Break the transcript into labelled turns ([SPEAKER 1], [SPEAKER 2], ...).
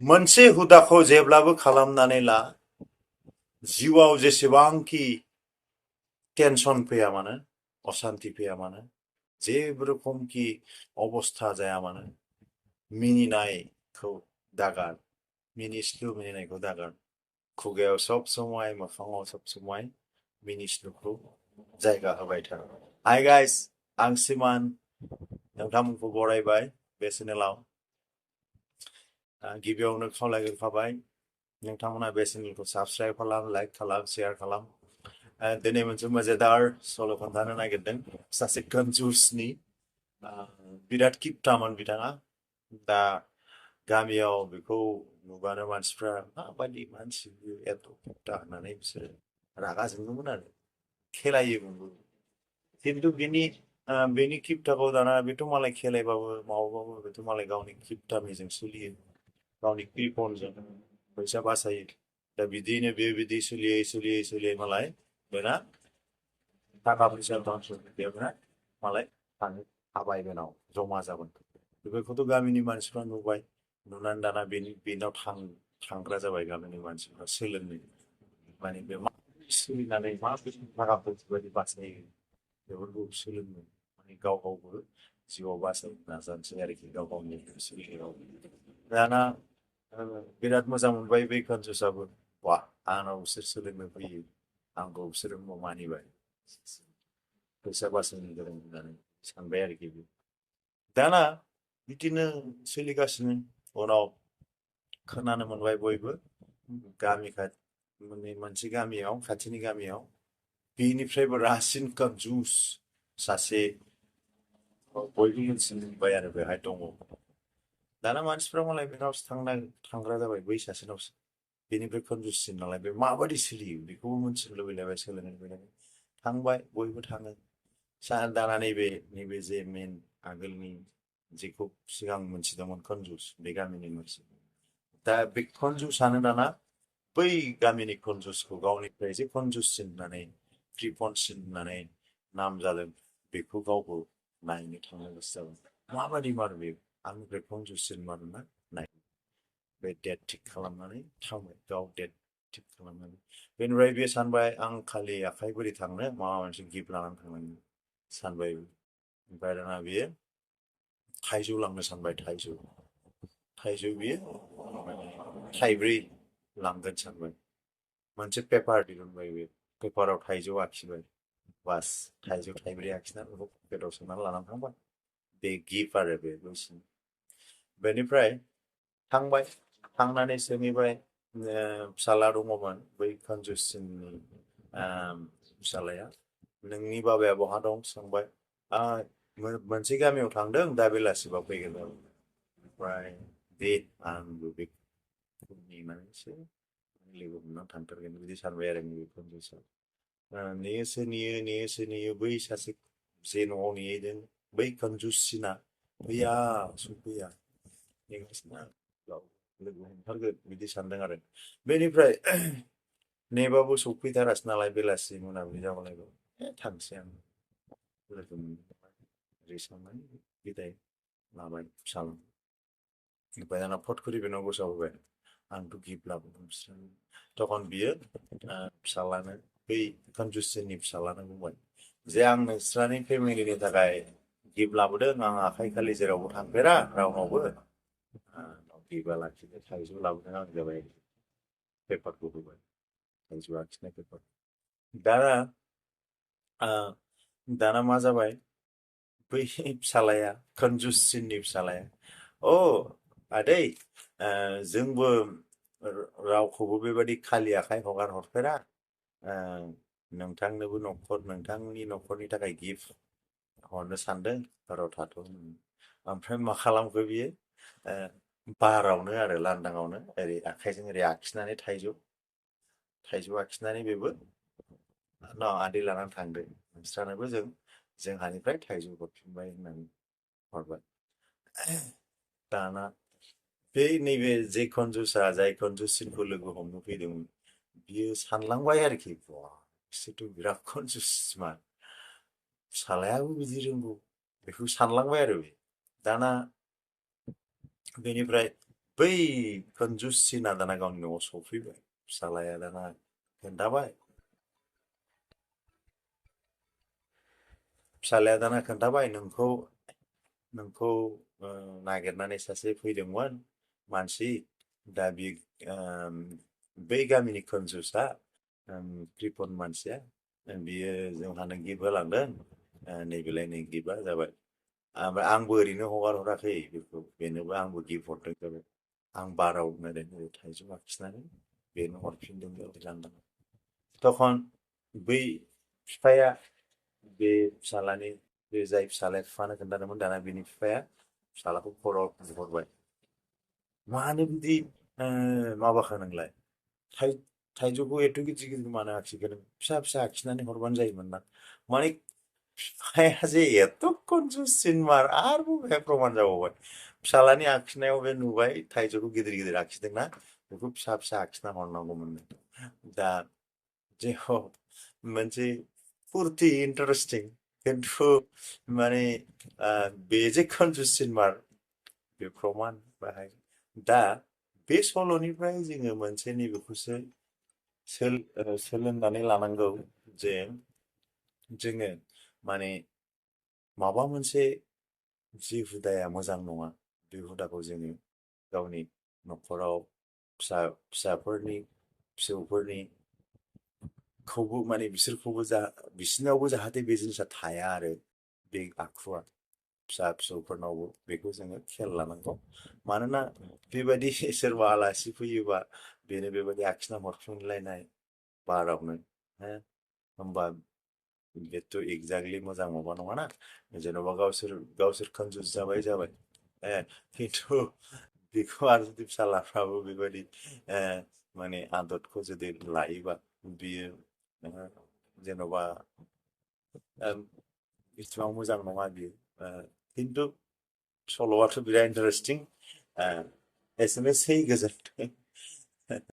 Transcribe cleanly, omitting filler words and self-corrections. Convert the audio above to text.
[SPEAKER 1] मोनसे हुदाखौ जेब्लाबो खालामनानै ला जिउआव जेसेबांखि टेनसन फैया मानो अशान्ति फैया मानो जेबो रोखोमखि अबस्था जाया मानो मिनिनायखौ दागार मिनिस्लु मिनिनायखौ दागार खुगायाव सब समाय मोखाङाव सब समाय मिनिस्लुखौ जायगा होबाय था हाय गाइस आं सिमान नोंथांमोनखौ बरायबाय बे चेनेलाव गिबियावनो खावलायग्रोखाबाय नोंथांमोना बे चेनेलखौ साबस्क्राइब खालाम लाइक खालाम शेयार खालाम दिनै मोनसे मजेदार सल' खोन्थानो नागिरदों सासे कनजुसनि बिराद किपटामोन बिथाङा दा गामियाव बेखौ नुबानो मानसिफ्रा माबायदि मानसि एथ' किपटा होननानै बिसोरो रागा जोङोमोन आरो खेलायोमोनबो खिन्थु बेनि किपटाखौ दाना बेथ' मालाय खेलायबाबो माबाबाबो बेथ' मालाय गावनि किपटामिजों सोलियो गावनि कृपनजों फैसा बासायो दा बिदिनो बिदि सोलियै मालाय बेना थाखा फैसा धन सम्पथिया बेना मालाय थाङो हाबाय बेनाव जमा जाबाय बेफोरखौथ' गामिनि मानसिफ्रा नुबाय नुनानै दाना बेनाव थांग्रा जाबाय गामिनि मानसिफ्रा सोलोंनो माने बे माबोरै सोलिनानै माबोरै थाखा फैसा बायदि बासायो बेफोरखौ सोलोंनो माने गाव गावबो जिउआव बासायनो नाजानोसै आरोखि गाव गावनि सोलिनायाव दाना बिराद मोजां मोनबाय बै कनजुसाबो वा आंनाव बिसोर सोलोंनो फैयो आंखौ बिसोरो मानिबाय फैसा बासायनो गोरों होननानै सानबाय आरोखि बे दाना बिदिनो सोलिगासिनो उनाव खोनानो मोनबाय बयबो गामि मोनसे गामियाव खाथिनि गामियाव बेनिफ्रायबो रासिन कनजुस सासे बयबो मिथिबाय आरो बेहाय दङ दाना मानसिफ्रा मालाय बेनावसो थांग्रा जाबाय बै सासेनावसो बेनिफ्राय कनजुससिन नालाय बे माबायदि सोलियो बेखौबो मिथिनो लुबैलायबाय सोलोंनो लुबैलायबाय थांबाय बयबो थाङो दाना नैबे जे मेन आगोलनि जेखौ सिगां मोनथिदोंमोन कनजुस बे गामिनि मानसि दा बे कनजुसानो दाना बै गामिनि कनजुसखौ गावनिफ्राय जे कनजुससिन होननानै कृपनसिन होननानै नाम जादों बेखौ गावबो नायनो थांनो गोसो जाबाय माबादि मार बेयो आंनिफ्राय कनजुससिन मारोना नाय बे डेट थिक खालामनानै थांबाय गाव डेट थिक खालामनानै बेनिफ्राय बे सानबाय आं खालि आखाइ बोरै थांनो माबा मोनसे गिफ्ट लानानै थांनांगोन सानबाय ओमफ्राय दाना बियो थाइजौ लांनो सानबाय थाइजौ बियो थाइब्रै लांगोन सानबाय मोनसे पेपार दिहुनबाय बे पेपाराव थाइजौ आखिबाय बास थाइजौ थाइब्रै आखिनानै बेखौ पकेटाव सोनानै लानानै थांबाय बे गिफ्ट आरो बे गावसिनि बेनिफ्राय थांबाय थांनानै सोंहैबाय फिसाला दङमोन बै कनजुससिननि फिसालाया नोंनि बाबाया बहा दं सोंबाय मोनसे गामियाव थांदों दा बेलासिबा फैगोन ओमफ्राय दे आंबो बेखौ नेनानैसो लोगो हमनानै थांथारगोन बिदि सानबाय आरो नैबे कनजुसा नेयो बै सासे जे न'आव नेहैदों बै कनजुससिना फैया सफैया नेगासिनो लोगो हमथारगोन बिदि सानदों आरो बेनिफ्राय नेबाबो सफैथारासै नालाय बेलासि मोनाबिलि जाबालायबो थांसै आं लोगो मोनबाय ओरै साननानै बिदाय लाबाय फिसाला ओमफ्राय दाना फट करि बेनाव गोसोआव होबाय आंथ' गिफ्ट लाबोदों बिसोरनो तखन बियो फिसालानो बै कनजुसनि फिसालानो बुंबाय जे आं नोंस्रानि फेमिलिनि थाखाय गिफ्ट लाबोदों आं आखाइ खालि जेरावबो थांफेरा रावनावबो गिफ्टआ लाखिदो थाइजौ लाबोदों आं जाबाय पेपारखौ होबाय थाइजौ आखिनाय पेपार दाना मा जाबाय बै फिसालाया कनजुससिननि फिसालाया अ आदै जोंबो रावखौबो बेबायदि खालि आखाइ हगार हरफेरा नोंथांनोबो नोंथांनि न'खरनि थाखाय गिफ्ट हरनो सानदों र' थाथ' ओमफ्राय मा खालामखो बियो बारावनो आरो लांदाङावनो ओरै आखाइजों ओरै आखिनानै थाइजौ आखिनानै बेबो आदै लानानै थांदो नोंस्रानोबो जोंहानिफ्राय थाइजौ हरफिनबाय होननानै हरबाय दाना बे नैबे जे कनजुसा जाय कनजुससिनखौ लोगो हमनो फैदोंमोन बियो सानलांबाय आरोखि बिसोरथ' बिराद कनजुस मान फिसालायाबो बिदि रोंगौ बेखौ सानलांबाय आरो बे दाना बेनिफ्राय बै कन्जुससिना दाना गावनि न'आव सफैबाय फिसालाया दाना खोन्थाबाय फिसालाया दाना खोन्थाबाय नोंखौ नागिरनानै सासे फैदोंमोन मानसि दा बे um, बै गामिनि कन्जुसआ कृपन मानसिया बियो जोंहानो गिफ्ट होलांदों नैबेलाय नै गिफ्टआ जाबाय ओमफ्राय आंबो ओरैनो हगार हराखै बेखौ बेनोबो आंबो गिफ्ट हरदों जाबाय आं बाराव ओरैनो थाइजौ आखिनानै बेनो हरफिनदों जाबाय लांदां तखन बै बिफाया बे फिसालानि बे जाय फिसालाया बिफानो खोन्थादोंमोन दाना बिनि बिफाया फिसालाखौ खर'आव बुहरबाय मानो बिदि माबाखो नोंलाय थाइजौखौ एथ' गिदिर गिदिर मानो आखिखो नों फिसा फिसा आखिनानै हरबानो जायोमोन ना माने बिफाया जे एथ' कनजुससिनमार आरोबाव बेहाय प्रमान जाबावबाय फिसालानि आखिनायाव बे नुबाय थाइजौखौ गिदिर गिदिर आखिदोंना बेखौ फिसा फिसा आखिना हरनांगौमोन दा जे मोनसे फुरथि इन्टारेस्टिं खिन्थु माने बे जे कनजुससिनमार बे प्रमान बाहाय दा बे सल'निफ्राय जोङो मोनसे नैबेखौसो सोलोंनानै लानांगौ जे जोङो माने माबा मोनसे जि हुदाया मोजां नङा बे हुदाखौ जोङो गावनि न'खराव फिसाफोरनि फिसौफोरनि खौबो माने बिसोरनावबो जाहाथे बे जिनिसा थाया आरो बे आखुआ फिसा फिसौफोरनावबो बेखौ जोङो खेल लानांगौ मानोना बेबायदि सोरबा आलासि फैयोबा बेनो बेबायदि आखिना हरफिनलायनाय बारावनो हो होमबा बेथ' एक्जाक्टलि मोजां माबा नङाना जेन'बा गावसोर कनजुस जाबाय खिन्थु बेखौ आरो जुदि फिसालाफ्राबो बेबायदि माने आदतखौ जुदि लायोबा बियो जेन'बा इसिबां मोजां नङा बियो खिन्थु सल'आथ' बिराद इन्टारेस्टिं एसेनोसै गोजोन्थों